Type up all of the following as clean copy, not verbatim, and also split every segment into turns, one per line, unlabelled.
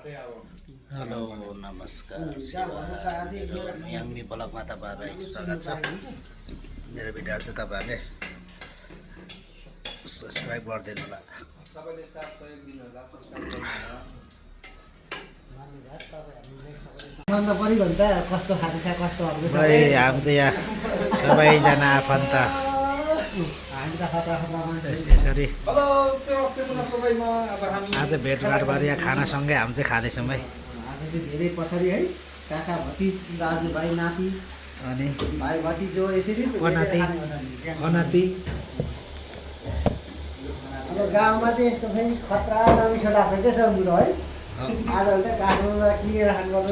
Hello नमस्कार याङ्नी ब्लगमा तपाईँहरूलाई स्वागत छ। मेरो भिडियो चाहिँ तपाईँहरूले सब्सक्राइब गरिदिनु होला।
सबैले साथ सहयोग दिनु होला, सब्स्क्राइब गर्नु होला।
भन्दा पनि भन्छ कस्तो खाँदैछ कस्तो हल्दैछ
हामी त यहाँ सबैजना आफन्त
हामी त खतरा खतरा मान्छे
यसरी
हेलो सेवा सेमुना सबैमा अब हामी
आज भेटघाट गरेर यहाँ खानासँगै हामी चाहिँ खाँदैछौँ है।
आज चाहिँ धेरै पछाडि है काका भतिज दाजुभाइ नाति
अनि
भाइ भतिजो यसरी
कनाति कनाति
अब गाउँमा चाहिँ यस्तो फेरि खतरा नमिठो लाग्छ क्या सर बुढो है आजकल त काठमाडौँमा किनेर खानुपर्छ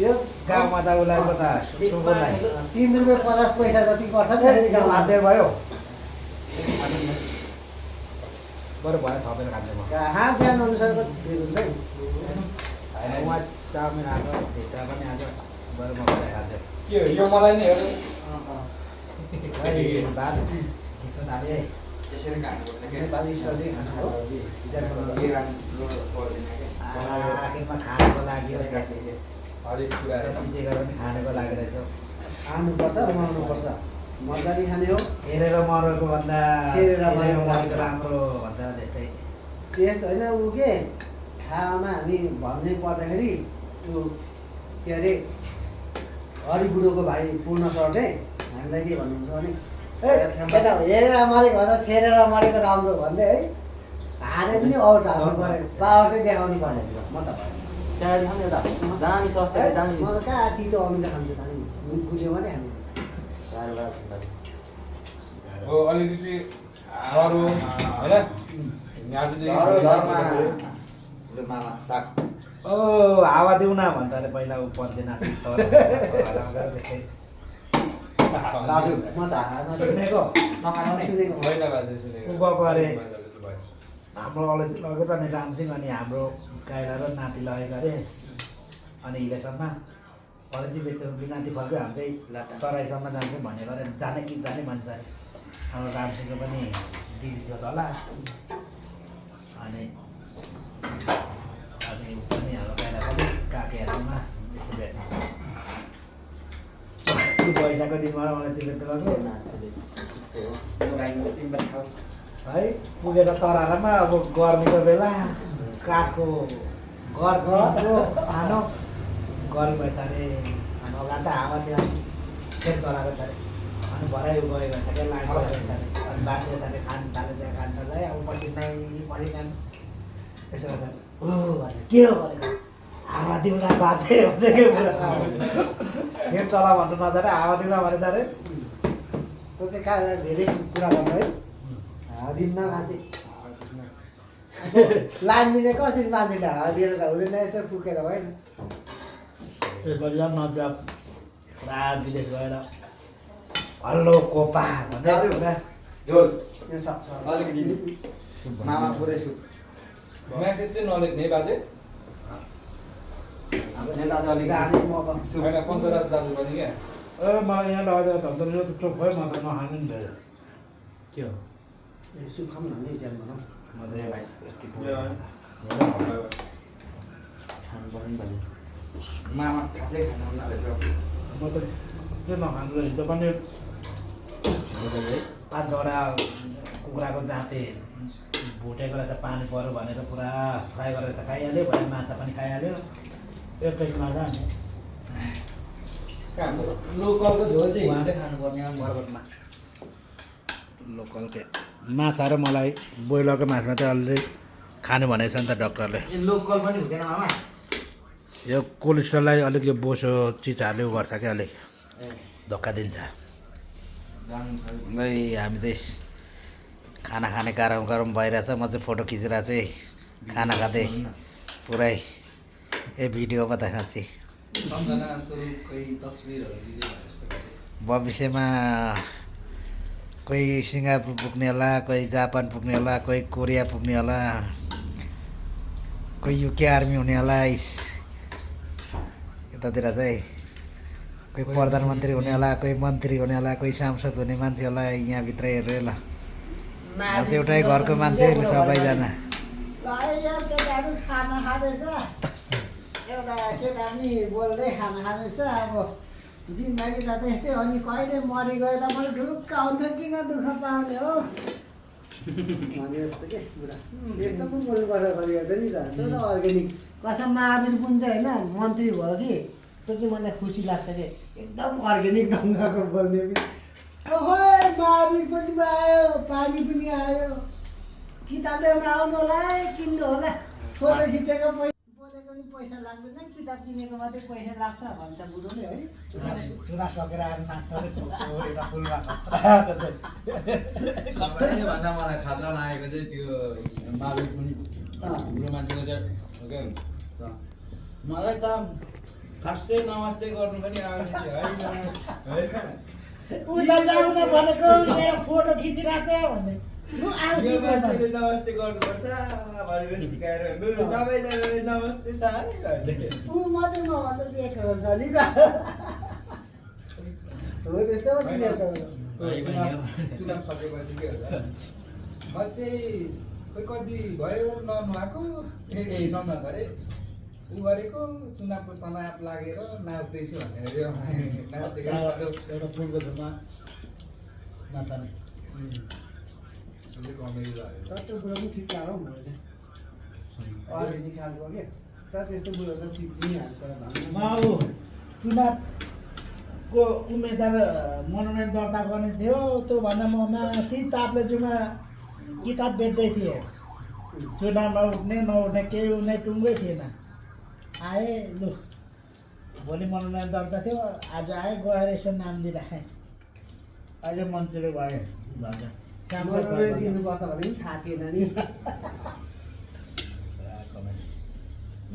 यो
गाउँमा त उसलाई त सुँगुरलाई
3 रुपियाँ 50 पैसा जति पर्छ नि फेरि गाउँमा
बाध्य भयो बरु भयो थपेर खान्छ म
कहाँ ज्यान अनुसारको धेरै हुन्छ नि
होइन उहाँ चाउमिन आएको भित्र पनि आएको बरु म बनाएर खान्छु।
के हो यो मलाई नै हो
है भात खिच्न थालेँ है
यसरी खानुपर्छ के
नेपाली स्टाइलले खाना हो
के राम्रो पर्दैन के
आखिरमा खानको लागि हो क्या।
हरेक कुरा
जति जे गरे पनि खानको लागि रहेछ।
खानुपर्छ मनाउनुपर्छ मजाले खाने हो
हेरेर मरेको भन्दा
छेरेर
छेरेर
मरेको
मरेको राम्रो भन्दा त्यस्तै।
त्यस्तो होइन ऊ के खानामा हामी भन्दै पर्दाखेरि ऊ के अरे हरिबुढोको भाइ पूर्ण सर्टे हामीलाई के भन्नुहुन्छ भने केटा हेरेर मरेको भन्दा छेरेर मरेको राम्रो भन्दै है हारे पनि आउट हाल्नु पऱ्यो पावर चाहिँ देखाउनु पर्ने म त
दामी सस्ता दामी
म त कहाँ तितो अमिलो खान्छु त कुच्यो मात्रै खानु
हो अलिकति अरू हैन
ओ हावा दिउँ न भन्दा अरे पहिला ऊ पन्थे नाति तर त्यस्तै
दाजु म त हात नदेखेको नसुनेको
छैन बाजे सुनेको
ऊ गएको अरे हाम्रो लगेर अनि रामसिंह अनि हाम्रो काइला र नाति लगेको अरे अनि हिलेसम्म अलैँची बेच्नु नाति फर्क्यो हामी चाहिँ तराईसम्म जान्छौँ भनेको अरे जाने कि जाने भन्छ अरे हाम्रो रामसिंहको पनि दिदी थियो होला अनि अनि ऊ पनि हाम्रो काइला पनि काकीहरूमा यसो भेट्नु पैसाको दिनमा अलैँची बेच्नु गएको है पुगेर तरारमा अब गर्मीको बेला काठको घरको खानु गर्मी भएछ अरे अनि अगाडि त हावा थियो फेरि चलाएको छ अरे अनि भरै गएको छ क्या लाइन गएको छ अरे अनि बाँच्दै छ अरे खानु थालेछ खानु थाल्दै अब पसिनै पसिना यसो गर्दा ओ भने के हो भनेको हावा दिउँला बाँचे भन्दै के कुरा फेरि चला भन्नु नजाने हावा दिउँला भने त अरे
त्यो चाहिँ कहाँ धेरै कुरा गर्नु है दिनमा बाँचे लाइन मिले कसरी मान्छेले हालिदिएर त हुँदैन यसो पुगेर भएन
त्यसपछि नजिक पुरा विदेश गएर हल्लो कोपा भन्दै
झोल
यो सक्छ
अलिकति मामा पुरै सुप म्यासेज चाहिँ नलेख्ने है बाजे
जाने मौका
होइन पञ्चराज दाजु पनि क्या
ए मलाई यहाँ लगेर त यो त चोक भयो म त नखानु नि भयो
के हो
सुप खाऊँ न नि ज्यान भनौँ
म त
मामा खासै खानुहुन्न रहेछ
म त के नखानु रहेछ हिजो पनि 5-6वटा कुखुराको जाँते भुटेको रहेछ पानी पऱ्यो भनेर पुरा फ्राई गरेर त खाइहाल्यो भने माछा पनि खाइहाल्यो एकैछिनमा जाने
लोकलको झोल चाहिँ हिजो खानुपर्ने
पर्वतमा लोकलकै माछा र मलाई ब्रोइलरको मासुमा चाहिँ अलरेडी खानु भनेको छ नि त डक्टरले।
लोकल पनि हुँदैन मामा
यो कोलेस्ट्रललाई अलिक यो बोसो चिजहरूले उ गर्छ क्या अलिक धोका दिन्छ। नै हामी चाहिँ खाना खाने कारम भइरहेछ म चाहिँ फोटो खिचेर चाहिँ खाना खाँदै पुरै ए भिडियोमा त साँच्ची
सम्झना स्वरूप कोही तस्बिरहरू लिँदै जस्तो
भविष्यमा कोही सिङ्गापुर पुग्ने होला, कोही जापान पुग्ने होला, कोही कोरिया पुग्ने होला, कोही युके आर्मी हुने होला, यतातिर चाहिँ कोही प्रधानमन्त्री हुने होला, कोही मन्त्री हुने होला, कोही सांसद हुने मान्छे होला यहाँभित्र हेरेर ल हामी चाहिँ एउटै घरको मान्छे सबैजना
खाना खाँदैछ एउटा केटा पनि बोल्दै खाना खाँदैछ अब जिन्दगी त त्यस्तै हो नि कहिले मरि गयो त मैले ढुक्क आउँथ्यो किन दुःख पाउने हो भने जस्तो के बुढा यस्तो पनि बोल्नुपर्छ गरिहाल्छ नि त त्यो त अर्ग्यानिक कसम महावीर पुन चाहिँ होइन मन्त्री भयो कि त्यो चाहिँ मलाई खुसी लाग्छ कि एकदम अर्ग्यानिक ढङ्गको बोल्ने पनि ओहो महावीर पनि आयो पानी पनि आयो किताब ल्याउन आउनु होला है किन्नु होला फोटो खिचेको बोलेको नि पैसा लाग्दैन किताब किनेको मात्रै पैसा लाग्छ भन्छ बुढोले है
चुरा सकेर आएर नाच्दै फुलमा
भन्दा मलाई खतरा लागेको चाहिँ त्यो माविक पनि ठुलो मान्छेको चाहिँ ओके मलाई त खासै नमस्ते गर्नु पनि आउने थियो है
उता जाउन भनेको यहाँ फोटो खिचिरहेको भन्ने लु आऊ
यो मान्छेले नमस्ते गर्नुपर्छ भनेर सिकाएर लु सबैजनाले नमस्ते छ है
ऊ मात्रै मभन्दा जेठो छ नि त हो त्यस्तो पो तिनीहरू त
चुनाव सकेपछि के हुन्छ म चाहिँ खोइ कति भयो ननुहाएको ए ननुहाएको अरे ऊ गरेको चुनावको तनाव लागेर नाच्दैछु भनेर नाचेको
एउटा फुलको धुमा नचाने
कमेडी लाग्यो
त्यो बुढो पनि ठिक लाग्यो मलाई चाहिँ अर्ग्यानिक खालको के तर त्यस्तो बुढो त ठिक दिइहाल्छ भन्नु
म अब चुनावको उम्मेदवार मनोनयन दर्ता गर्ने थियो त्योभन्दा म माथि ताप्लेजुमा किताब बेच्दै थिएँ चुनावमा उठ्ने नउठ्ने केही उठ्ने टुङ्गै थिएन आएँ लु भोलि मनोनयन दर्ता थियो आज आएँ गएर यसो नाम दिइराखेँ अहिले मन्त्री भएँ भन्छ
मनोनयन दिनुपर्छ भने पनि थाकेन नि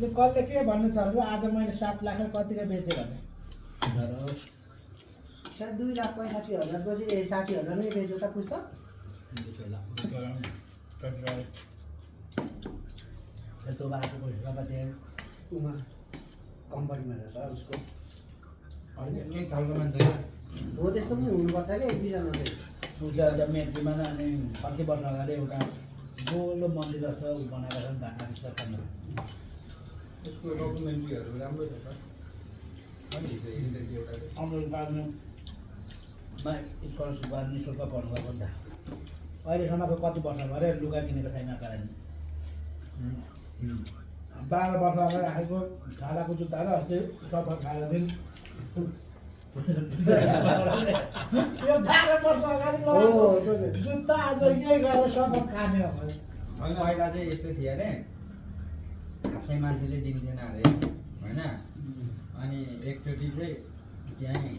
यो कसले के भन्नु छ लु आज मैले 7 लाख कतिको बेचेँ भने
सायद 2,65,000 को चाहिँ 60,000 नै बेच्यो त पुस्तक
यस्तो बाटो पैसा कति
उमा कम्पनीमा रहेछ उसको
यही खालको मान्छे
हो त्यस्तो पनि हुनुपर्छ क्या एक दुईजना चाहिँ
उसले मेट्रीमा अनि कति वर्ष अगाडि एउटा गोलो मन्दिर जस्तो बनाएको छ नि त आविष्कार
त्यसको डकुमेन्ट्रीहरू राम्रो छ त
अमेरिकामा स्कलरसिप नि शुल्क पढ्नु गएको नि त अहिलेसम्मको कति वर्ष भरे लुगा किनेको छैन कारण 12 वर्ष अगाडि राखेको छालाको जुत्ताहरू अस्ति सफा खाएर दिन यो 12 वर्ष अगाडि लगाएको जुत्ता आज यही गरेर सफा खाने हो
होइन पहिला चाहिँ यस्तो थियो अरे खासै मान्छेले दिन्थेन अरे होइन अनि एकचोटि चाहिँ त्यहीँ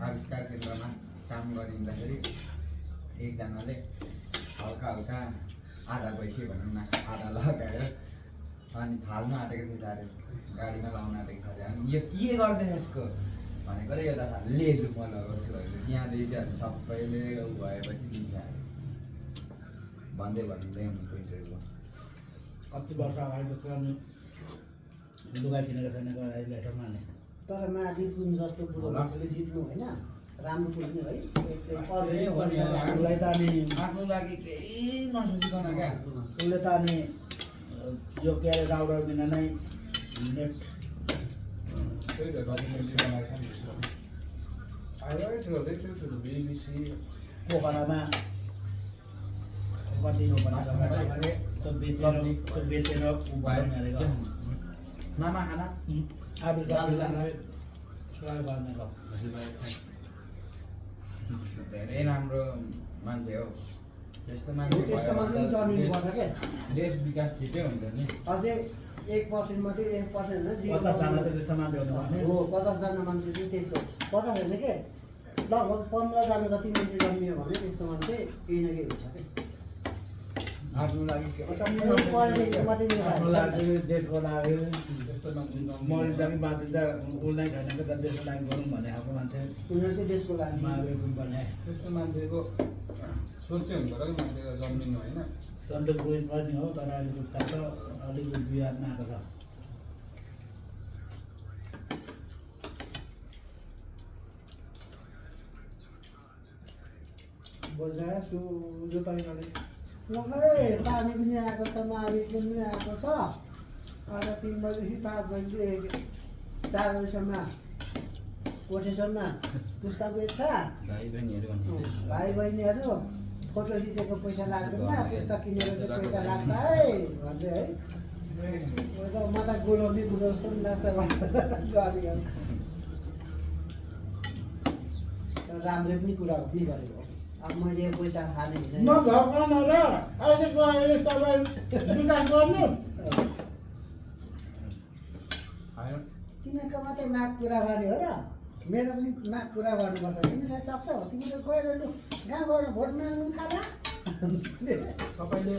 आविष्कार केन्द्रमा काम गरिँदाखेरि एकजनाले हल्का हल्का आधा पैसा भनौँ न आधा लगाएर अनि फाल्नु आँटेको थियो साह्रै गाडीमा लाउनु आँटेको छ अरे अनि यो के गर्दैछ यसको भनेको र यो त ले लु म लगाउँछु भनेर त्यहाँदेखि चाहिँ सबैले उ भएपछि दिन्छ अरे भन्दै भन्दै हुनुहुन्छ इन्टरभ्यूमा
कति वर्ष अगाडि पुरानो लुगा किनेको छैन गएर अहिलेसम्म नै
तर महावीर पुन जस्तो बुढो मान्छेले जित्नु होइन राम्रो कुरो नि है
उसलाई त अनि
आफ्नो लागि केही नसोचिकन क्या
उसले त अनि यो के अरे राउडर बिना नै नेट
त्यही त डकुमेन्ट्री बनाएको छ नि त्यसको आइरहेको थियो बिबिसी
पोखरामा कति यो बनाएको अरे त्यो बेचेर ऊ बनाउने अरे
मामा खाना
आविष्कारलाई सहयोग गर्ने ल
धेरै राम्रो मान्छे हो त्यस्तो मान्छे
त्यस्तो मान्छे पनि जन्मिनुपर्छ क्या
देश विकास छिटै हुन्छ नि
अझै 1% मात्रै 1% होइन
50 जना त त्यस्तो मान्छे हुनु भने
हो 50 जना मान्छे चाहिँ त्यसो 50 होइन के लगभग 15 जना जति मान्छे जन्मियो भने त्यस्तो मान्छे केही न केही हुन्छ क्या
आफ्नो लागि
आफ्नो लागि देशको लागि
त्यस्तो मान्छे
मरिँदा कि बाँचिँदा उसलाई छैन कि त देशको लागि गरौँ भने आफ्नो मान्छे
उनीहरू चाहिँ देशको लागि
महावीर पनि
त्यस्तो मान्छेको सोच चाहिँ हुन्छ र मान्छेको जन्मिनु होइन
सन्डोक बुझ पनि हो तर अहिले जुत्ता छ अलिक विवादमा आएको छ
बोल्छ सुजो तैँले पानी पनि आएको छ महावीर पनि आएको छ अन्त 3 बजेदेखि 5 बजेदेखि 4 बजीसम्म कोठेश्वरमा पुस्तक बेच्छ।
भाइ बहिनीहरू
भाइ बहिनीहरू फोटो खिचेको पैसा लाग्दैन, पुस्तक किनेर चाहिँ पैसा लाग्छ है भन्दै है। म त गुनाउने गुरु जस्तो पनि लाग्छ गरेको। राम्रो पनि कुरा पनि गरेको। अब मैले यो पैसा खाने
म भगवान र अहिले गएर तपाईँ दुकान गर्नु
तिमीहरूको मात्रै नाक पुरा गर्ने हो र? मेरो पनि नाक पुरा गर्नुपर्छ। तिमीलाई सक्छौ? तिमीले गएर लु गाउँ गएर भोट माग्नु थाला।
तपाईँले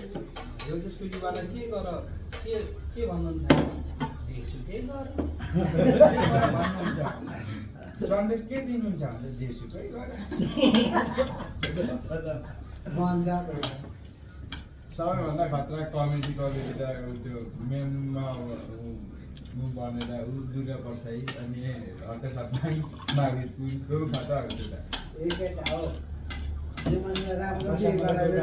यो स्कुटीवाला के भन्नुहुन्छ? जेसुकै गर।
सन्देश के दिनुहुन्छ भने जेसुकै गर
भन्छ
सबैभन्दा खतरा कमेडी त त्यो मेममा बनेर दुर्गा पर्साई अनि हटे खतरा माघे पुलको खतरा हो त्यो त।
एक हो त्यो मान्छे राम्रो के गरेर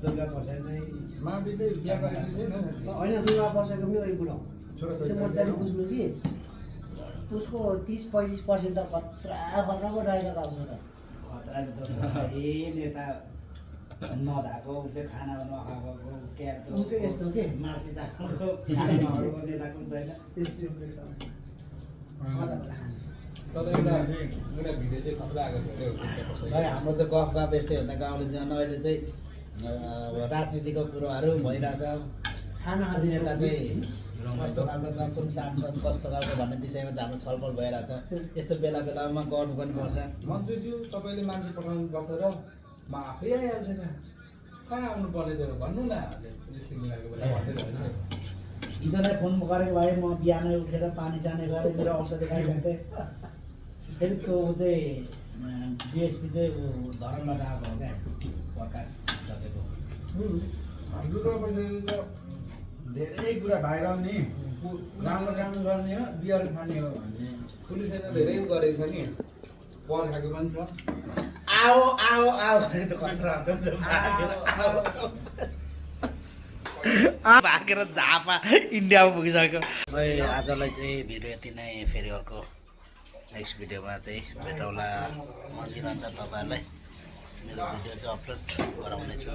दुर्गा पर्छ चाहिँ
माविले बिहा गरेको छैन?
होइन दुर्गा बसेको पनि उयो बुढो
छोराछोरी
मजाले बुझ्नु कि उसको 30-35% त खतराको डाइलग आउँछ त।
खतरा दोस्रो नेता नधाएको उसले खाना नखाएको क्या
ऊ चाहिँ यस्तो के
मार्सी चामलको खाना नखाएको नेता कुन छैन।
त्यस्तै छ।
तर एउटा भिडियो चाहिँ खतरा आएको थियो
है हाम्रो चाहिँ गफ यस्तै हुँदा गाउँले जन अहिले चाहिँ राजनीतिको कुरोहरू भइरहेछ।
खाना
खाने नेता चाहिँ कस्तो खालको छ, कुन सांसद कस्तो खालको भन्ने विषयमा त हाम्रो छलफल भइरहेछ। यस्तो बेला बेलामा गर्नु पनि पर्छ।
मन्जुज्यू तपाईँले मान्छे पठाउनु पर्छ र म आफै आइहाल्छु त। कहाँ आउनु पर्ने थियो भन्नु न। पुलिसले मिलाएको बेला भन्दै होइन।
हिजो नै फोन गरेको भए म बिहानै उठेर पानी सानी गरेर मेरो औषधि खाइसक्थेँ। फेरि त्यो ऊ चाहिँ डिएसपी चाहिँ ऊ धरममा गएको हो क्या प्रकाश सकेको।
हाम्रो तपाईँले त धेरै कुरा भाइरल नि राम्रो काम गर्ने हो बियर खाने हो भन्ने
पुलिसले त धेरै गरेको छ नि। पर्खाएको पनि छ।
आओ आओ आओ भनेर त खतरा हुन्छ भागेर झापा इन्डियामा पुगिसक्यो। आजलाई चाहिँ भिडियो यति नै। फेरि अर्को नेक्स्ट भिडियोमा चाहिँ भेटौँला। मन्दिर अन्त तपाईँहरूलाई मेरो भिडियो चाहिँ अपलोड गराउनेछु।